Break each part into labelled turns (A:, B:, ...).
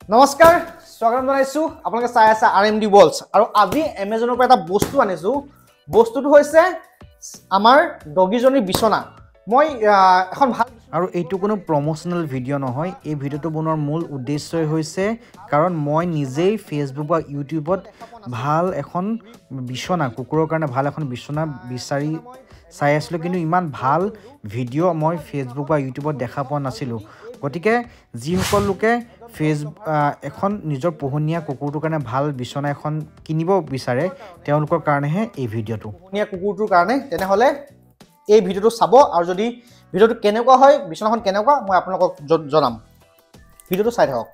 A: নমস্কাৰ, স্বাগতম জনাইছোঁ। আপোনালোকে চাই আছে আৰ এম ডি ৱৰ্ল্ডছ আৰু আজি এমেজনৰ পৰা এটা বস্তু আনিছোঁ। বস্তুটো হৈছে আমাৰ ডগীজনীৰ বিচনা। মই এখন ভাল
B: আৰু এইটো কোনো প্ৰমোচনেল ভিডিঅ' নহয়। এই ভিডিঅ'টো বনোৱাৰ মূল উদ্দেশ্যই হৈছে কাৰণ মই নিজেই ফেচবুক বা ইউটিউবত ভাল এখন বিচনা, কুকুৰৰ কাৰণে ভাল এখন বিচনা বিচাৰি চাই আছিলোঁ, কিন্তু ইমান ভাল ভিডিঅ' মই ফেচবুক বা ইউটিউবত দেখা পোৱা নাছিলোঁ। গতিকে যিসকল লোকে এখন নিজৰ পোহনীয়া কুকুৰটোৰ কাৰণে ভাল বিচনা এখন কিনিব বিচাৰে, তেওঁলোকৰ কাৰণেহে এই ভিডিঅ'টো।
A: পোহনীয়া কুকুৰটোৰ কাৰণে তেনেহ'লে এই ভিডিঅ'টো চাব আৰু যদি ভিডিঅ'টো কেনেকুৱা হয়, বিচনাখন কেনেকুৱা, মই আপোনালোকক জনাম। ভিডিঅ'টো চাই থাকক।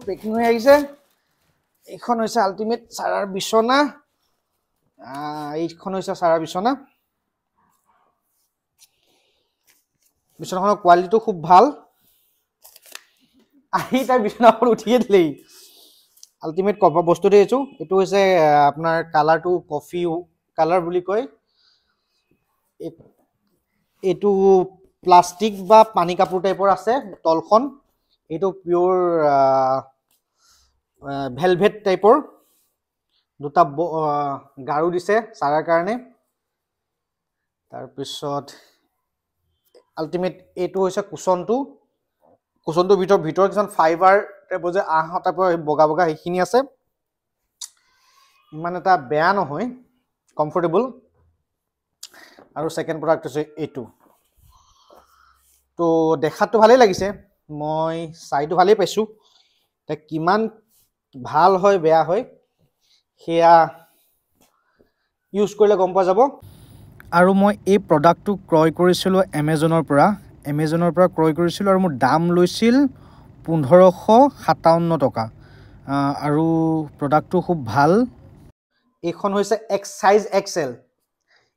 A: পেকিং হৈ আহিছে। এইখন হৈছে আল্টিমেট চাৰাৰ বিচনা। এইখন হৈছে চাৰাৰ বিচনা। বিচনাখনৰ কোৱালিটিটো খুব ভাল। আহি তাই বিচনাখন উঠিয়ে দিলেই। আল্টিমেট কভাৰ বস্তু দিছোঁ। এইটো হৈছে আপোনাৰ কালাৰটো কফি কালাৰ বুলি কয়। এইটো প্লাষ্টিক বা পানী কাপোৰ টাইপৰ আছে তলখন। এইটো পিয়'ৰ ভেলভেট টাইপৰ। দুটা গাৰু দিছে চাৰাৰ কাৰণে। তাৰপিছত আল্টিমেট এইটো হৈছে কুচনটো। কুচনটোৰ ভিতৰত কিছুমান ফাইবাৰ টাইপৰ যে আঁহ টাইপৰ বগা বগা সেইখিনি আছে। ইমান এটা বেয়া নহয়, কমফৰ্টেবল। আৰু ছেকেণ্ড প্ৰডাক্ট হৈছে এইটো। তো দেখাতটো ভালেই লাগিছে, মই চাইটো ভালেই পাইছোঁ। এতিয়া কিমান ভাল হয় বেয়া হয় সেয়া ইউজ কৰিলে গম পোৱা যাব।
B: আৰু মই এই প্ৰডাক্টটো ক্ৰয় কৰিছিলোঁ এমেজনৰ পৰা। এমেজনৰ পৰা ক্ৰয় কৰিছিলোঁ আৰু মোৰ দাম লৈছিল 1557 টকা। আৰু প্ৰডাক্টটো খুব ভাল।
A: এইখন হৈছে এক্স চাইজ এক্স এল।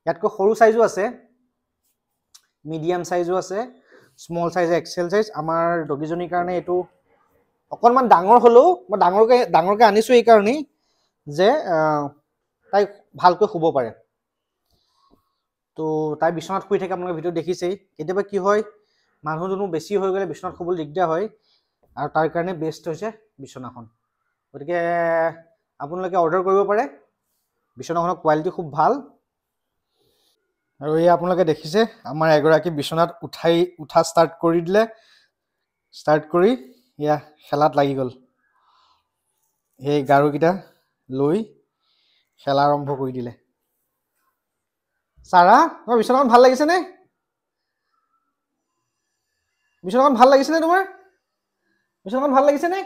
A: ইয়াতকৈ সৰু চাইজো আছে, মিডিয়াম চাইজো আছে, স্মল চাইজ, এক্সেল চাইজ। আমাৰ ডগীজনীৰ কাৰণে এইটো অকণমান ডাঙৰ হ'লেও মই ডাঙৰকৈ আনিছোঁ এইকাৰণেই যে তাই ভালকৈ শুব পাৰে। তো তাই বিচনাত শুই থাকে, আপোনালোকে ভিডিঅ' দেখিছেই। কেতিয়াবা কি হয়, মানুহ দুনুহ বেছি হৈ গ'লে বিচনাত শুবলৈ দিগদাৰ হয় আৰু তাৰ কাৰণে বেষ্ট হৈছে বিচনাখন। গতিকে আপোনালোকে অৰ্ডাৰ কৰিব পাৰে। বিচনাখনৰ কোৱালিটি খুব ভাল। আৰু এই আপোনালোকে দেখিছে আমাৰ এগৰাকী বিচনাত উঠা ষ্টাৰ্ট কৰি দিলে। ষ্টাৰ্ট কৰি এয়া খেলাত লাগি গ'ল। সেই গাৰুকেইটা লৈ খেলা আৰম্ভ কৰি দিলে। চাৰা, তোমাৰ বিচনাখন ভাল লাগিছেনে? বিচনাখন ভাল লাগিছেনে তোমাৰ? বিচনাখন ভাল লাগিছেনে?